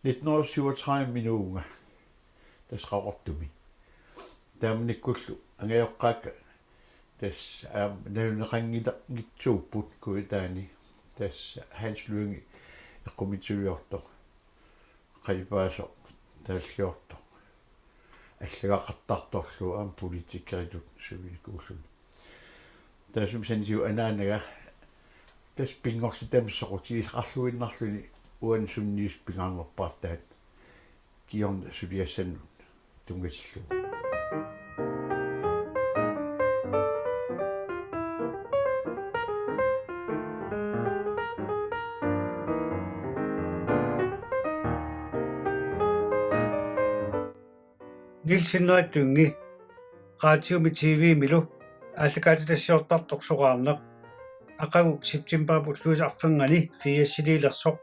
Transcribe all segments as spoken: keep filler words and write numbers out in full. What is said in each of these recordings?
Nitten hundrede og syvogtredive inuuvunga tassa Qaqortumi. Taamanikkullu angajoqqaakka tassa aamma naluneqanngitsuupput Kujataani, tassa Hans Lynge eqqumiitsuliortoq, qalipaasoq, taalliortoq, allagaqartartorlu aamma politikeritut sumiikkuulluni. Taassuma sanitigut anaanaga tassa pinngortitami soqutigisaqarluinnarluni uani sunniusoq pingaarnerpaartaat kingorna suliassannut tunngatillugu. Niels Henrik Lynge, radiomi T V-milu aallakaatitassiortartoq soraarneq, aqagu septembarip ulluisa arfernganni firsiliilersoq,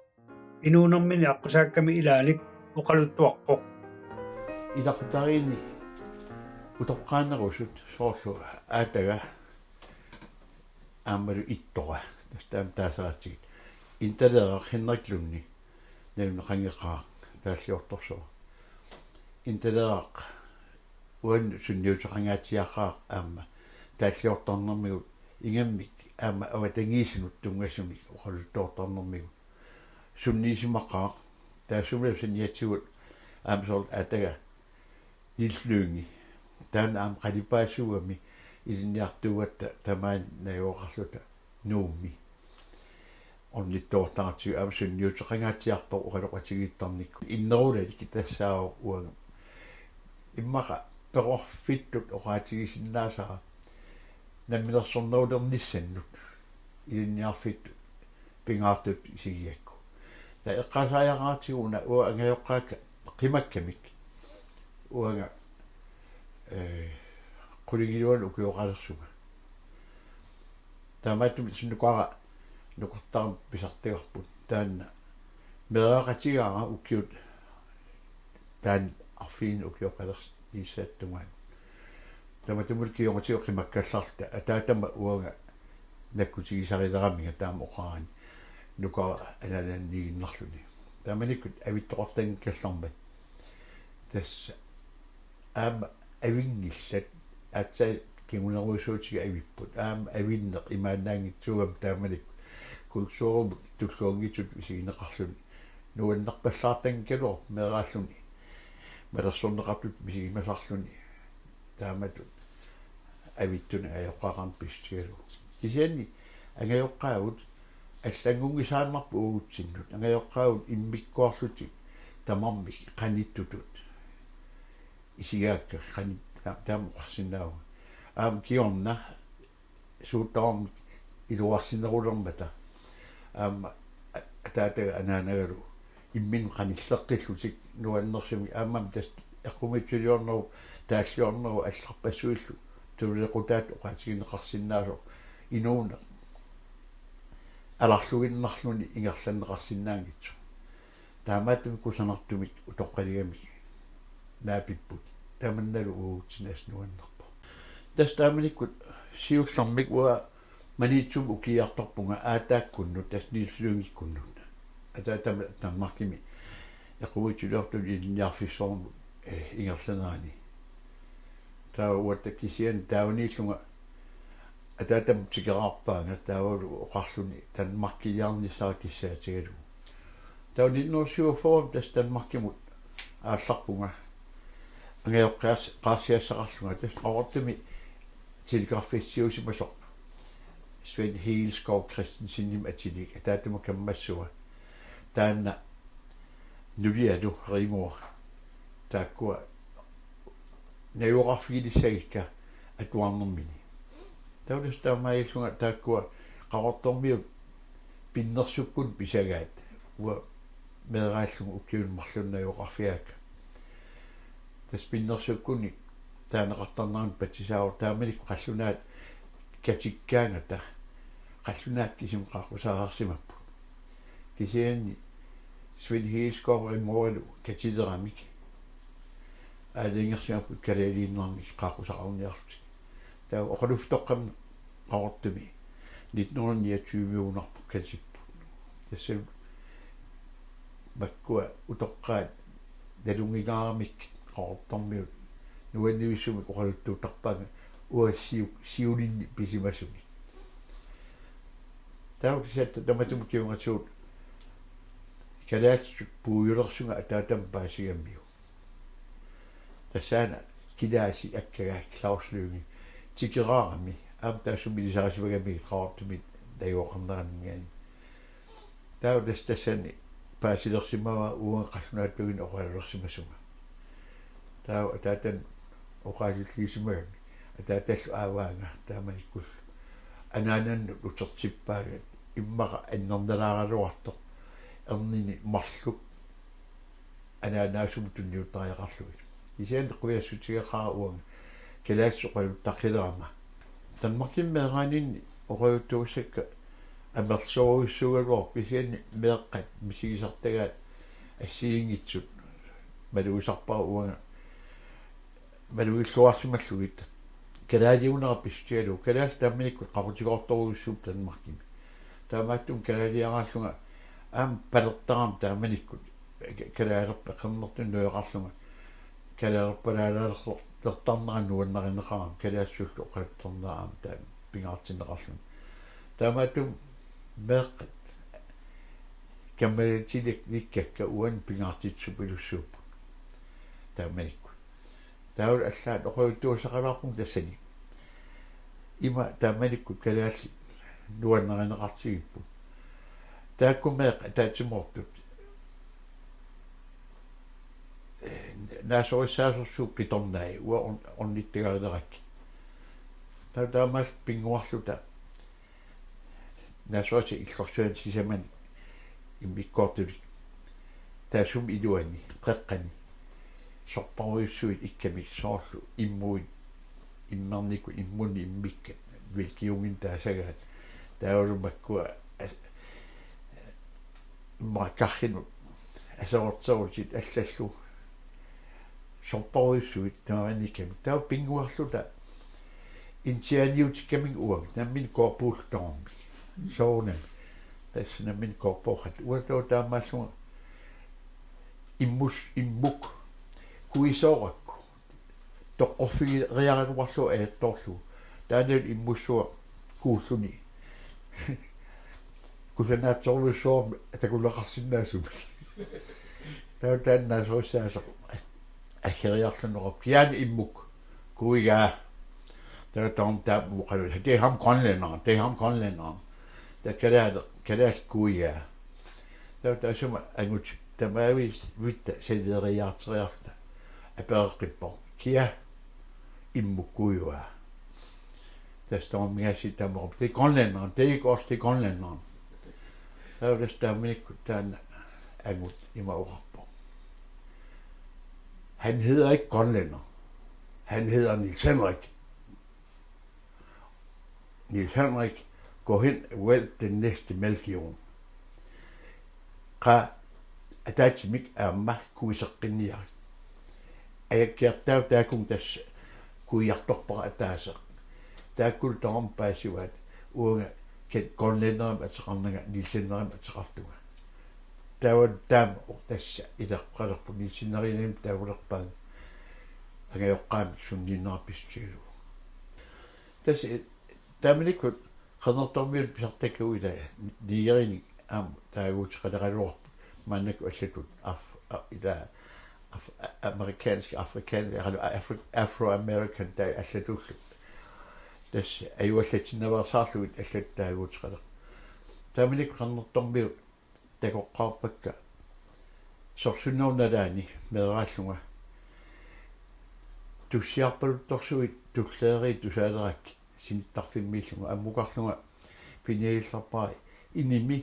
inuunermini aqqusaakkami ilaanik oqaluttuarpoq. Ilaqutariinni utoqqaanerusut soorlu Aataga aammalu Ittoqa, tassa taama taasaratsigit. Intaleeraq Henrik Lynge naluneqanngeqaaq, taalliortorsuaq. Intaleeraq uannut sunniuteqangaatsiaqaaq aamma taalliortarnermigut, ingammik aamma avatangiisinut tunngasumik oqaluttuartarnermigut sunniisimaqaaq. Taassumilu saniatigut aamma soorlu Aataga Niels Lynge, taanna aamma qalipaasuugami ilinniartuugatta tamaani najugaqarluta Nuummi ornittoortartigu, aamma sunniuteqangaatsiarpoq oqaloqatigiittarnikkut. Innerulalik tassaavoq uanga immaqa perorfittut oqaatigisinnaasara namminersornerulernissannut ilinniarfittut pingaartutut isigigakku. Taava eqqaasariaqartigu una uanga angajoqqaakka qimakkamik uanga, ee, qulingiluanut ukioqalersunga. Taamaattumik Nukara nukartarami pisartagarput. Taanna meeraqatigaara ukiut taanna arfineq-marlunnik ukioqalerniassaata tungaanut. Tamatumunnga kingornatigut qimakkallarluta ataatama uanga nakkutigisarileramiga taama oqarani Nukara anaanaanniiginnarluni. Taamanikkut avittoqartanngikkallarmat. Tassa aamma avinngillat, aatsaat kingunerujussuutiga avipput. Aamma avinneq imaannaanngitsuugami taamanikkut kulturimut tulluunngitsutut isigineqarluni. Nuannerpallaartanngikkaluarpoq meeraalluni malersorneqartutut misigimasarluni. Taamatut avittunik angajoqqaaqarneq pissutigalugu. Kisianni angajoqqaagut allanngunngisaannarput uagutsinnut. Angajoqqaagut immikkoorlutik tamarmik qanittutut isigaakka, qani-, ta-, taama oqarsinnaavunga. Aamma kingorna suut tamarmik iluarsinerulermata. Aamma a-, ataataga anaanagalu imminnut qanilleqqillutik nuannersumik, aammami tassa eqqumiitsuliornerup, taalliornerup allarpassuillu tunuliaqutaata oqaatigineqarsinnaasoq inuuneq alarluinnarluni ingerlanneqarsinnaanngitsoq. Taamaattumik kusanartumik utoqqaligamik naapipput. Tamannalu uagutsinnut assut nuannerpoq. Tassa taamanikkut siullermik uanga Maniitsumi ukiiartorpunga aataakkunnut, tassa Niels Lyngekkunnut. Ataatama Danmarkimi eqqumiitsuliortuni ilinniarfissuarmut, eh, ingerlanerani. Taava uagut kisianni taavaniillunga ataatama tikeraarpaanga taavalu oqarluni Danmarkiliarnissara kissaatigalugu. Taava nitten hundrede syvogfyrre tassa Danmarkimut aallarpunga. Angajoqqaas-, qaarsiassaqarlunga, tassa Qaqortumi telegrafissiusimasoq Svend Hegeskov Christensenimik atiliik, ataatama kammassua. Taanna nulialu Rigmor. Taakkua najugaqarfigilissagikka atuarnermini. Taava tassa taamaalillunga taakkua Qaqortormiut pinnersukkunik pisagaat, uanga meeraallunga ukiuni marlunni najugaqarfigaakka. Tassa pinnersukkunik taaneqartarnerani patsisaavoq, taamanikkut qallunaat katikkaangata, qallunaat kisimik qaaqqusaarsimapput. Kisianni Svend Hegeskov Rigmorilu katileramik aalajangersimapput kalaalliinnarmik qaaqqusaqarniarlutik. Taava oqaluffitoqqamik Qaqortumi nitten hundrede niogtyve-unarpoq katipput. Tassa makkua utoqqaat nalunnginnamik Qaqortormiut nuannivissumik oqaluttuuttarpaannga uanga siu-, siulinnik pisimasumik. Taava kisianni tamatuma kingornatigut kalaallisut puiulersunga ataatama paasigamiuk. Tassaana kilaasi akkaga Claus Lynge tikeraarami aamma taassuma ilisarisimagamigit Qaqortumi najugaqarneraninngaanniit. Taava tassa tassani paasilersimavaa uanga qallunaatuuginnaq oqalulersimasunga. Taava ataatama oqalulersimagamik ataatallu aavaanga taamanikkullu anaanannut utertippaagat immaqa annernalaaraluartoq ernini marluk anaanaasumut tunniuttariaqarlugit. Kisianni qujassutigeqaara uanga kalaallisut oqaluttuaqqileriarama. Danmarkimi meeraaninni oqaluttuussakka amerlasoorujussuugaluarput kisianni meeqqat misigisartagaat assigiinngitsut malugisarpara uanga malugilluarsimallugit. Kalaaliunera pissutigalugu kalaallit taamanikkut qaqutigoortorujussuupput Danmarkimi. Taamaattumik kalaaliaraallunga aamma palertarama taamanikkut kalaalerpat qernertunik nujaqarlunga kalaalerpalaalertarnera nuannarineqarami kalaallisullu oqaluttarnera aamma taama pingaartinneqarluni. Taamaattumik meeqqat kammalaatileriikkakka uani pingaartitsisupilussuupput taamanikkut. Taavalu allaat oqaluttuassaqalaarpunga tassani. Ima taamanikkut kalaallit nuannarineqartigipput. Taakku meeqqat ataatsimoortut naasorissaasorsuupput qitornaat uanga orn-, ornittagarilerakku. Taava taamaalilluta pinnguarluta naasorisat illorsuanni sisamani immikkoortunik. Taassuma iluani, qeqqani. Sorparujussuit ikkamik soorlu immuit, immernikut immunnik immikkat, hvilket jo min taasagaat. Taavalu makkua as-, immaqa karrinut aserorterutit allallu. Sorparujussuit taamanikkami. Taava pinnguarluta intiaaniutikkamik uanga, nammineq koorpuulluta tamarmik. Soorunami. Tassa nammineq koorpooqaat. Uanga taava taamaallunga immus-, immuk kuisoorakku. Toqqorfigeriaraluarlugu ajattoorlugu. Taannalu immussuaq kuulluni. Kusanaatsorujussuarmik takuneqarsinnaasumik. Taava taanna naasorissaasoq. Aggeriarlugu noqap. Kiaana immuk. Kuigaa. Taava taama taama oqaluulluni. Det er ham grønlænderen. Det er ham grønlænderen. Taava kalaaleq, kalaallit kuigaa. Taava taassuma angut tamaaviisa vitta serveriarteriarluta. Apereqqippoq. Kia immuk kuigaa. Tassa tamarmigaasiit tamarmik. Det er grønlænderen. Det er ikke os, det er grønlænderen. Taava tassa taamanikkut taanna angut ima oqarpoq. Han hedder ikke grønlænder. Han hedder Niels Henrik. Niels Henrik, gå hen og hjælp den næste mælkehund. Qaa ataatsimik aamma kuiseqqinniarit. Ajakkiartaaq taakkununnga tassa kuiartorpara ataaseq. Taakkulu tamarmik paasivaat uanga kat-, grønlænderimik ateqarnanga Niels Henrikimik ateqartunga. Taava taama tassa ileqqalerpoq Niels Henrikimik taagulerpaanga. Angajoqqaamik sunniinnera pissutigalugu. Tassa taamanikkut Qernertormiut pisartakkagut ila Nigerinik aamma taaguuteqaleraluarput maannakkut allatut af-, a-, ila af-, a-, amerikansk, afrikansk, ila afri-, afro-american taava allatullu. Tassa ajuallatsinnaveersaarlugit allatut taaguuteqalerput. Taamanikkut Qernertormiut takoqqaarpakka sorsunnerup nalaani meeraallunga tussiarpaluttorsuit tulleriit tusaalerakkit sinittarfimmiillunga ammukarlunga piniagallarpara inimi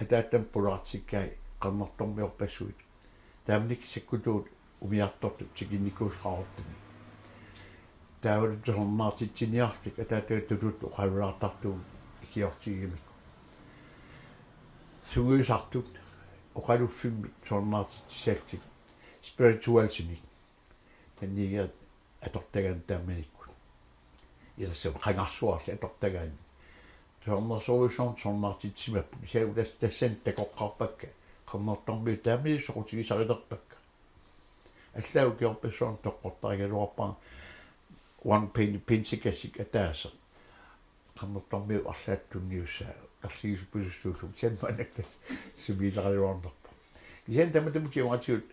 ataatama pulaartikkai Qernertormiorpassuit. Taamanikkut sakkutuut umiartortut tikinnikuusut Qaqortumi. Taavalu tusarnaartitsiniarlutik ataataa tutut oqalulaartartugut ikiortigigamikku. Sungiusartut oqaluffimmi tusarnaartitsissallutik spiritualsimik. Tanigerit atortagaanni taamanikkut. Ilassama qangarsuarli atortagaanni. Tusarnersorujussuarmik tusarnaartitsisimapput. Kisianni tas-, tassani takoqqaarpakka Qernertormiut taamani soqutigisarilerpakka. Allaat ukiorpassuarni toqqortarigaluarpara one penny, pensikasik ataaseq. Qernertormiut arlaat tunniussaat erligisuppilussuullugu, kisianni maannakkut sumiileraluarnerpoq. Kisianni tamatuma kingornatigut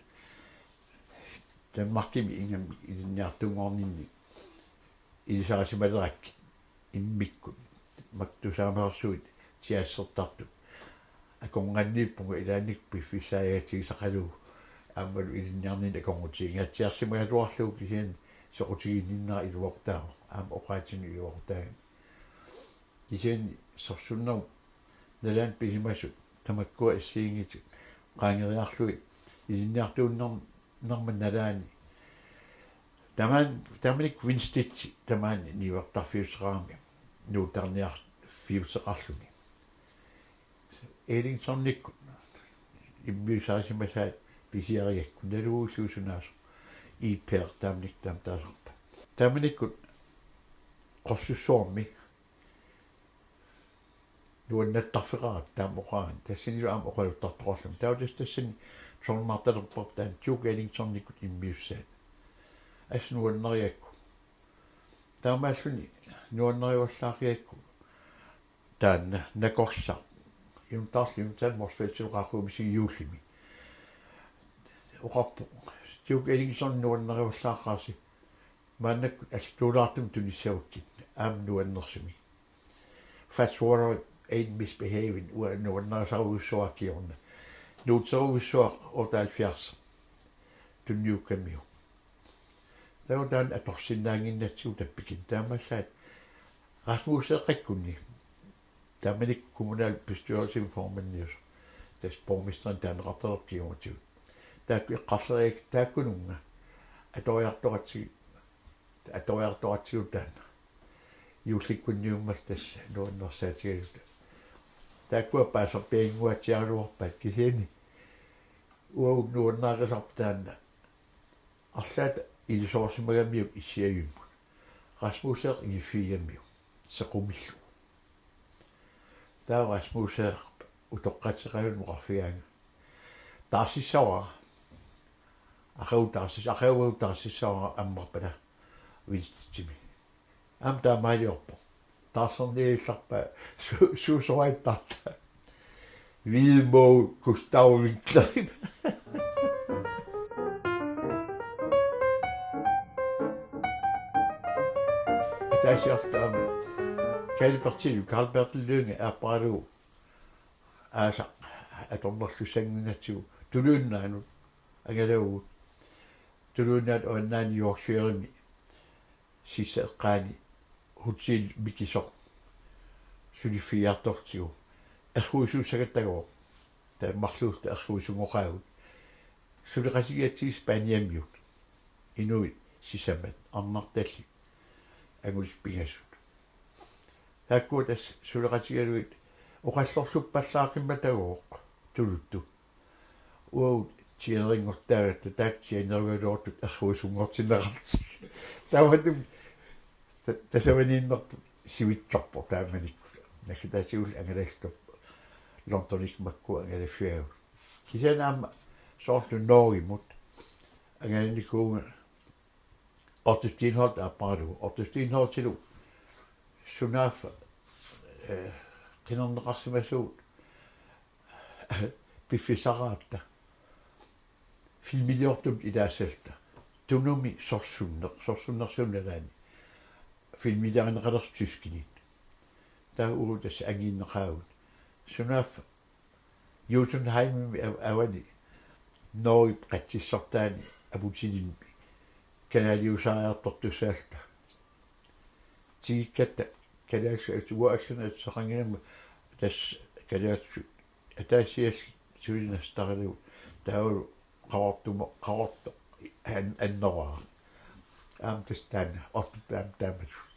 Danmarkimi ingammik ilinniartunngorninni ilisarisimalerakkit immikkut, makku tusaamasarsuit jazzertartut. Akornanniippunga ilaannikkut piffissaajaatigisaqalugu aammalu ilinniarninni akornutigingaatsiarsimagaluarlugu, kisianni soqutiginninnera iluaqutaavoq, aamma oqaatsinut iluaqutaagami. Kisianni sorsunnermut nalaani pisimasut tamakkua assigiinngitsut qaangeriarlugit ilinniartuunnerma nalaani. Taman-, taamanikkut Winstedti tamaani niuertarfiuteqarami nuuttarniarfiuteqarluni. Ellingtonikkut immiussarisimasaat pisiarigakku naluullugu sunaasoq E P taamanikkut taama taasarpaat. Taamanikkut qorsussuarmi nuannattarfeqarami taama oqarani. Tassanilu aamma oqaluttartoqarluni. Taava tassa tassani tusarnaartalerparput taanna Duke Ellingtonikkut immiussaat. Assut nuannarigakku. Taamaalluni nuannarivallaaqigakku taanna nakorsaq. Inuttarlu inuttaan Motzfeldtimut qaaqquumisiga juullimi. Oqarpoq: Duke Ellington nuannarivallaaqaasi. Maannakkut alluulaartumik tunissavakkit aamma nuannersumik. Fats Water Ain't Misbehavin' uanga nuannarisarujussuara kingorna. Nuutserujussuaq otteoghalvfjerds tunniukkamiuk. Taava taanna atorsinnaannginnatsigu tappikini. Taamaallaat Rasmuseeqqakkunni, taamanikkut kommunalbestyrelsimi formandiusoq, tassa borgmesterinut taaneqartalerpoq kingornatigut. Taakku eqqarleriakkit taakkununnga atoriartoratsigit, atoriartoratsigu taanna. Juullikkunniummallu tassa nuannersaatigaluta. Taakkua paasarpiannguatsiaraluarpaat, kisianni uagut nuannarisarput taanna arlaata ilisoorsimagamiuk issiavimmut. Rasmuseeq ingiffigigamiuk sequmillugu. Taava Rasmuseeq utoqqatseqalunnik oqarfigaanga: Taarsissavara. Aqagu taarsis-, aqagu taarsissavara ammarpata Winstedtimi. Aamma taamaaliorpoq. Taarserniillarpaa su-, suusoraittarta. Hvidemose Gustav Winkler. Ataasiarluta aamma Kaali Berthelsen, Karl Bertel Lynge aapparalugu aasaq atornerlussannginnatsigu Tuluit Nunaannut angalavugut. Tuluit Nunaata Avannaani Yorkshiremi sissap eqqaani hotel Mikisoq suliffigiartortigu. Erruisuussagattagooq. Taava marluulluta erruisunngoqaagut. Suleqatigigatsigu Spaniamiut. Inuit sisamat, arnartallit angutit pingasut. Taakkua tassa suleqatigalugit oqallorluppallaaqimmata tuluttut. Uagut tjeneringortaagatta, taakku tjenerugaluartut erruisunngortinneqartut. Taamatut ta-, tassaniinnerput sivitsorpoq taamanikkut. Naggataatigullu angalalluta Londonikkut makku angalaffigagut. Kisianni aamma soorlu Norgemut angalanikuuvunga Otto Steenholdt aapparalugu. Otto Steenholdtilu sunaaffa, eh, qinerneqarsimasugut piffissaqaratta. Filmiliortumut ilaassalluta. Tunumi sorsunneq, sorsunnersuup nalaani. Filmiliarineqalersoq tyskinit. Taava uagut tassa angineqaagut. Sunaaffa Jotunheimimi av-, avani Norgep qatsissortaani aputilinni kanaaliusariartortussaalluta. Tikikkatta kalaallisut, uanga allanik atusaqannginnama, tassa kalaallisut ataasiallu suli nassataralugu taavalu Qaqortumo-, Qaqortoq an-, annoraara. Aamma tassa taanna, Otto taam-, taamatut.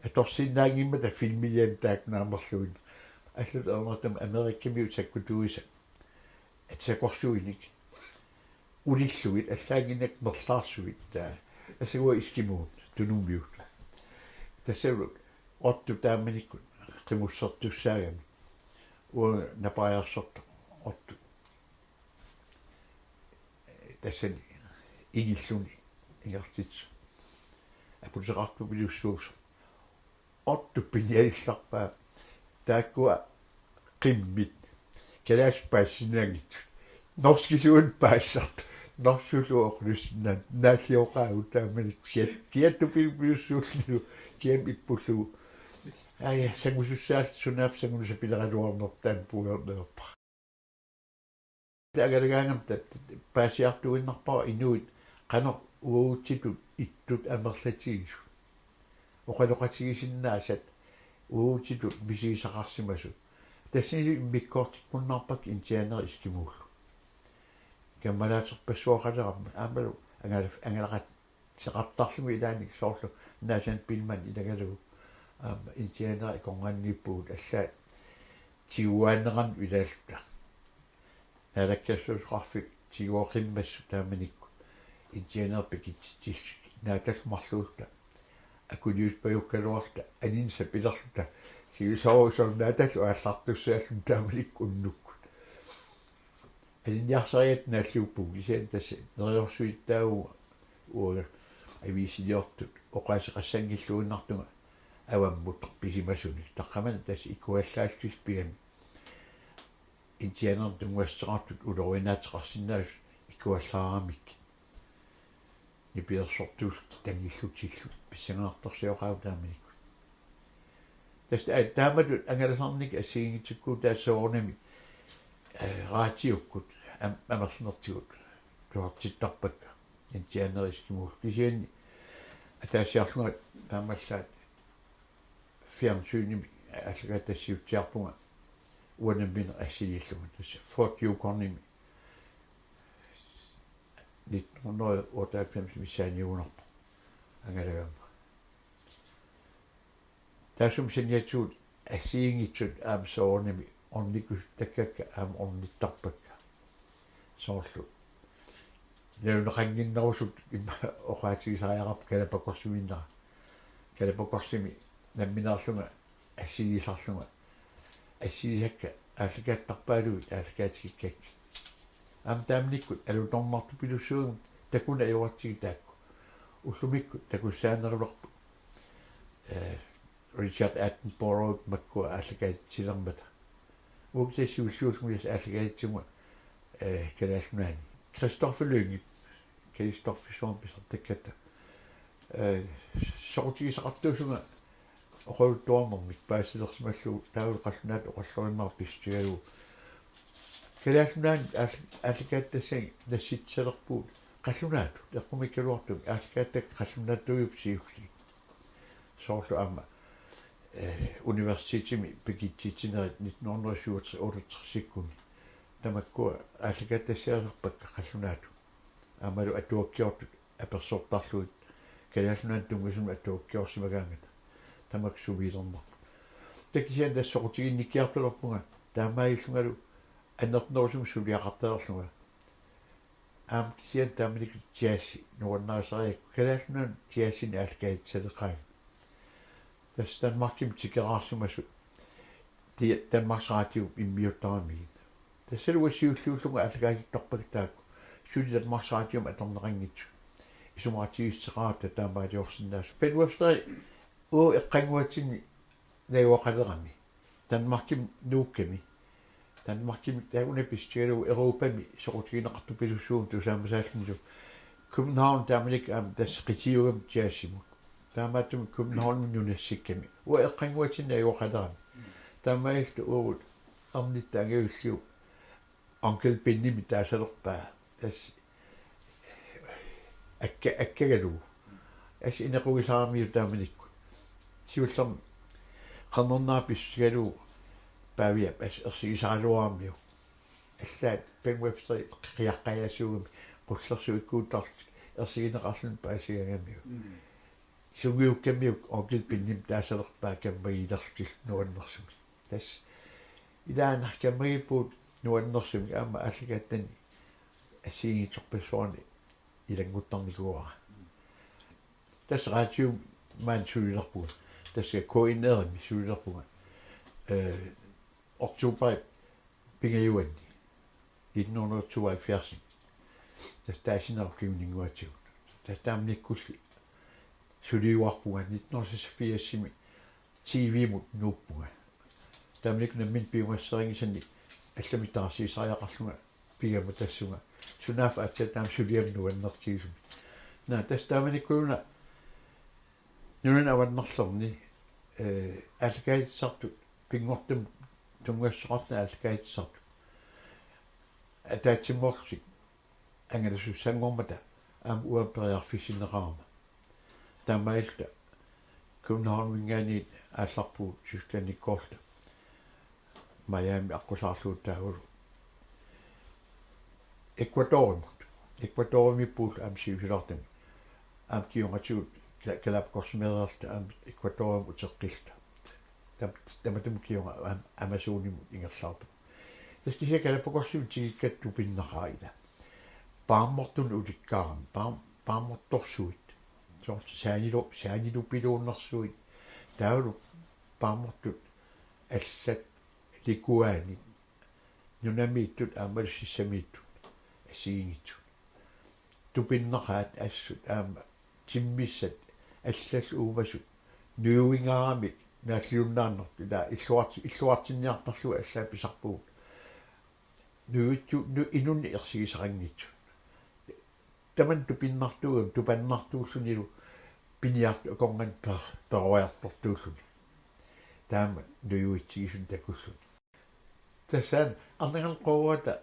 Atorsinnaanngimmata filmiliami taakku naamerlugit. Allatut ajornartumik Amerikamiut sakkutuisa atisakkorsuinik. Ulillugit, allaannginnakku merlaarsuit, taava. Asagua Eskimoot, tunumiut. Tassalu Otto taamanikkut qimussertussaagami. Uanga napariarsortoq ortu. Tassani ingilluni ingerlitsoq. Aputeqartupilussuusoq. Ortup pinialillarpaa. Taakkua qimmit. Kalaallisut paasisinnaanngitsut. Norskiluunniit paasisartut. Norsuullu oqalussinnaan. Naalliuqaagut taamanikkut. Kiat-, kiattupilussuullu. Kiamik ippullugu. Aja, sangusussaalluta sunaaffa sangunut sapileraluarnerput taanna puiorneerpara. Angalagaangama tat-, paasiartuinnarpara inuit qanoq uagutsitut ittut amerlatigisut. Oqaloqatigisinnaasat uagutsitut misigisaqarsimasut. Tassanilu immikkoortikkunnaarpakka indianerit eskimoollu. Kammalaaterpassuaqaleramma aammalu angala-, angalaqat- seqartarlugu ilaanni soorlu Nathan Pillman ilagalugu aamma indianerit akornanniippugut allaat tiguaaneranut ilaalluta. Naalakkersuisoqarfik tiguaqimmassuk taamanikkut indianerit pikitsitsillutik naatalu marluulluta akuliussipajukkaluarluta aninnik sapilerluta sivisoorusoq naatalu aallartussaalluni taamanikkut unnukkut. Aninniarsarigatta naalliuppugut kisianni tassa neriorsuittaavugut uagut aviisiliortut oqaaseqassanngilluinnartunga avammut pisimasunik. Taqqamani tassa ikuallaallutillu pigami indianerit tunngassuteqartut ulorianaateqarsinnaasut ikuallaaramik. Nipilersortuullutik tanngillutillu pissanganartorsioqaagut taamanikkut. Tassa aa taamatut angalasarnikkut assigiinngitsukkut taava soorunami, eh, raatiukkut am-, amerlanertigut tusartittarpakka. Indianerit eskimoollu kisianni ataasiarlunga taamaallaat fjernsynimi aallakaatitassiutsiarpunga uanga nammineq assiliillunga tassa Fort Yukonimi nitten hundrede og otteoghalvfems missaaniugunarpoq angalagama. Taassuma saniatigut assigiinngitsut aamma soorunami ornikkusuttakkakka aamma ornittarpakka. Soorlu. Naluneqannginnerusut immaqa oqaatigisariaqarput Galapagosimiinnera. Galapagosimi nammineerlunga assigisarlunga. Assigisakka aallakaatittarpaalugit aallakaatigikkakka. Aamma taamanikkut alutornartupilussuugami takuneq ajoratsigit taakku. Ullumikkut takussaanerulerput. Eh, Richard Attenborough makkua aallakaatitsilermata. Uagut siulliullugit aallakaatitsiguma, eh, Kalaallit Nunaanni. Christopher Lynge, Christophersuarmik pisartakkatta. Eh, soqutigisaqartuusunga oqaluttuarnermik paasilersimallugu taavalu qallunaatut oqallorinnera pissutigalugu. Kalaallit Nunaanni aall-, aallakaatitassagit nassitsilerpugut qallunaatut, eqqumiikkaluartumik aallakaatitassat qallunaatuujupput siulliit. Soorlu aamma, eh, universitetimi pikitsitsinerit nitten hundrede syvogtres otteogtres-ikkuni. Tamakkua aallakaatitassaalerpakka qallunaatut. Aammalu atuakkiortut apersortarlugit Kalaallit Nunaannut tunngasumik atuakkiorsimagaangata. Tamakku sumiilernerput. Taava kisianni tassa soqutiginnikkiartulerpunga taamaalillungalu annertunerusumik suliaqartalerlunga. Aamma kisianni taamanikkut jazzi nuannarisariakku Kalaallit Nunaannut jazzinik aallakaatitaleqaanga. Tassa Danmarkimi tikeraarsimasut. Ti-, Danmarks Radiop immiuttaramigit. Tassalu uanga siulliullunga aallakaatittarpakka taakku. Suli Danmarks Radiomik atorneqanngitsut. Isumaqatigiissuteqaratta taamaaliorsinnaasoq. Ben Webster uagut eqqannguatsinni najugaqalerami. Danmarkimi nuukkami. Danmarkimi taava una pissutigalugu Europami soqutigineqartupilussuuvoq tusaamasaallunilu. København taamanikkut aamma tassa qitiugami jazzimut. Taamaattumik Københavnimi nunassikkami. Uanga eqqannguatsinni najugaqalerami. Taamaalilluta uagut ernitta angajulliup Onkel Benimik taasalerpaa. Tassa akka-, akkagalugu. Tassa inequgisaramiuk taamanikkut. Siullermik qernernerata pissutigalugu Paaviap tassa ersigisaraluaramiuk. Allaat Ben Webster qiaqqajaasuugami qullersuikkuuttarlutik ersigineqarluni paasigaangamiuk. Mm. Sungiukkamiuk Onkel Benimik taasalerpaa kammagiilerlutillu nuannersumik. Tassa ilaanni kammagiippugut nuannersumik aamma aallakaatitanik assigiinngitsorpassuarnik ilannguttarnikuuara. Tassa radiomi maani sulilerpunga. Tassa K N R-imi sulilerpunga. Eh, oktoberip pingajuanni. nitten hundrede tooghalvfjerds. Tassa taasinera kinguninnguatigut. Tassa taamanikkulli suliuarpunga nitten hundrede seksogfirsimi T V-mut nuuppunga. Taamanikkut nammineq piumassuseqarnissannut allamik taarsiisariaqarlunga pigama tassunga. Sunaaffa aatsaat taama suliamut nuannertigisumik. Naa, tassa taamanikkut una nunanut avannarlerni, eh, aallakaatitsisartut, pinngortitami tunngassuseqartut aallakaatitsisartut ataatsimoorlutik angalasussanngormata aamma uanga periarfissinneqarama. Taamaalilluta Københavniminngaanniit aallarpugut Tysklandikkoorluta Miami aqqusaarlugu taavalu Ecuadorimut. Ecuadorimiippugut aamma siusilaartumik. Aamma kingornatigut Ga-, Galapagosimeereerluta aamma Ecuadorimut uteqqilluta. Tam-, tamatuma kingorna aamma Amazonimut ingerlaarpugut. Tassa kisianni Galapagosimut tikikkatta tupinnaqaaq ila. Paarmortunut ulikkaarami, paar-, paarmortorsuit. Soorlu saanilu-, saanilupiluunnersuit. Taavalu paarmortut allat likuaanit. Nunamiittut aammalu sissamiittut assigiinngitsut. Tupinnaqaat assut aamma timmissat allallu uumasut nujuingaaramik naalliunnaarnartut, ilaa illuarti-, illuartinniartarlugu allaat pisarpugut. Nujutsu-, nu-, inunnik ersigisaqanngitsut. Tamanna tupinnartuugami tupannartuullunilu piniartut akornanni per-, peroriartortuulluni. Taama nujuitsigisunik takulluni. Tassaana arnanganneq qooruata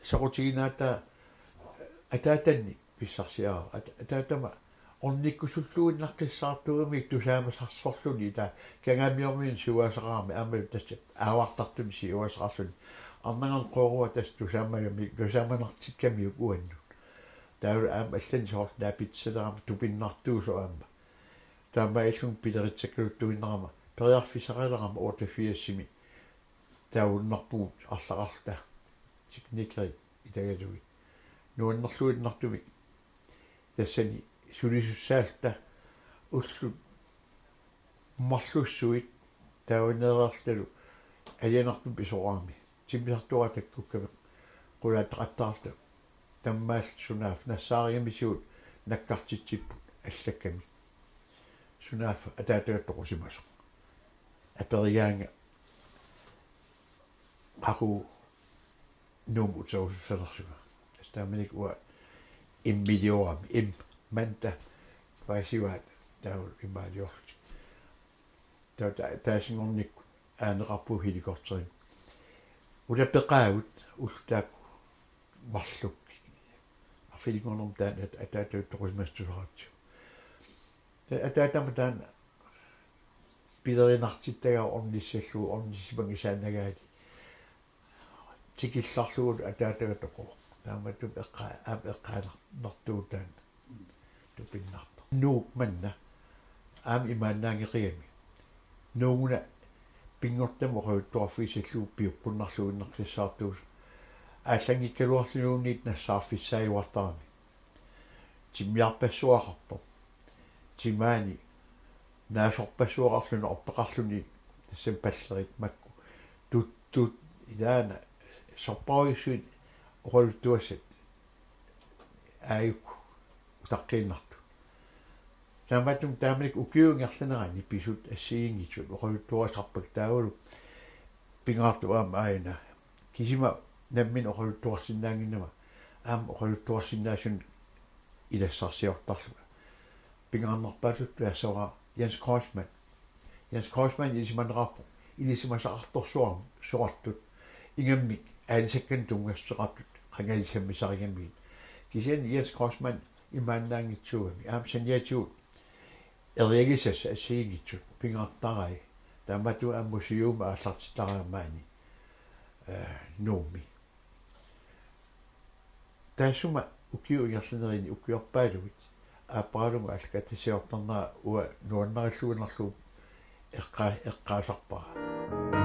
soqutiginaataa ataatannik pissarsiaraq. At-, ataatama ornikkusulluinnaqqissaartuugami tusaamasarsorluni, taava Kangaamiormiunut siuaasaqarami aammalu tassa aavartartunik siuaasaqarluni. Arnanganneq qooruata tassa tusaamagami, tusaamanartikkamiuk uannut. Taavalu aamma allanik soorlu naapitselerama tupinnartuusoq aamma. Taamaalilluni pileritsakkaluttuinnarama periarfissaqalerama otteogfirsimi taavunnerpugut arlaqarluta teknikerit ilagalugit. Nuannerluinnartumik tassani sulisussaalluta ullut marlussuit taavineereerlutalu alianartumik pisoqarami. Timmisartuaat takkukkamik qulaataqattaarluta tammaalluta sunaaffa nassaarigamisigut nakkartitsipput allakkamik. Sunaaffa ataataga toqusimasoq. Aperigaanga qaqugu Nuummut uterusussanersunga. Tassa taamanikkut uanga M-iliorami, M mandag paasivaat taavalu imaaliorlutik. Taava ta-, taasinngornikkut aaneqarpugut helikopterimik. Utaqqeqaagut ullut taakku marluk. Arfininngornermi taanna at-, ataataga toqusimasoq tusaratsigu. Taava ataatama taanna pilerinartittagara ornissallugu, ornissimanngitsoornagaali. Tikillarlugu ataataga toquvoq. Taamatut eqqaa-, aap eqqaanartuutaanna tupinnarpoq. Nuuk manna aamma imaannaanngeqigami. Nuuguna pinngortitami oqaluttuarfigisallugu piukkunnarluinnaqqissaartuusoq. Aallanngikkaluarluniluunniit nassaarfissaajuartarami. Timmiarpassuaqarpoq. Timaani naasorpassuaqarluni orpeqarluni tassami pallerit makku. Tuttut ilaana sorpassuit oqaluttuassat aajuku utaqqiinnartut. Taamaattumik taamanikkut ukiup ingerlanerani pisut assigiinngitsut oqaluttuarisarpakka taavalu pingaartoq aamma aajuna. Kisima nammineq oqaluttuarsinnaannginnama aamma oqaluttuarsinnaasunik ilassarsiortarlunga. Pingaarnerpaalluta taassavara Jens Kreutzmann. Jens Kreutzmann ilisimaneqarpoq ilisimasaqartorsuarmik soqartut ingammik aalisakkanik tunngassuteqartut qangali sammisarigamigit. Kisianni Jens Kreutzmann imaannaanngitsuugami aamma saniatigut eriagisassat assigiinngitsut pingaartarai. Taamaattumik aamma museumi aallartittariaqarami, eh, Nuummi. Taassuma ukiup ingerlanerani ukiorpaaluit aapparalugu aallakaatitassiortarnera uanga nuannarilluinnarlugu eqqaa-, eqqaasarpara.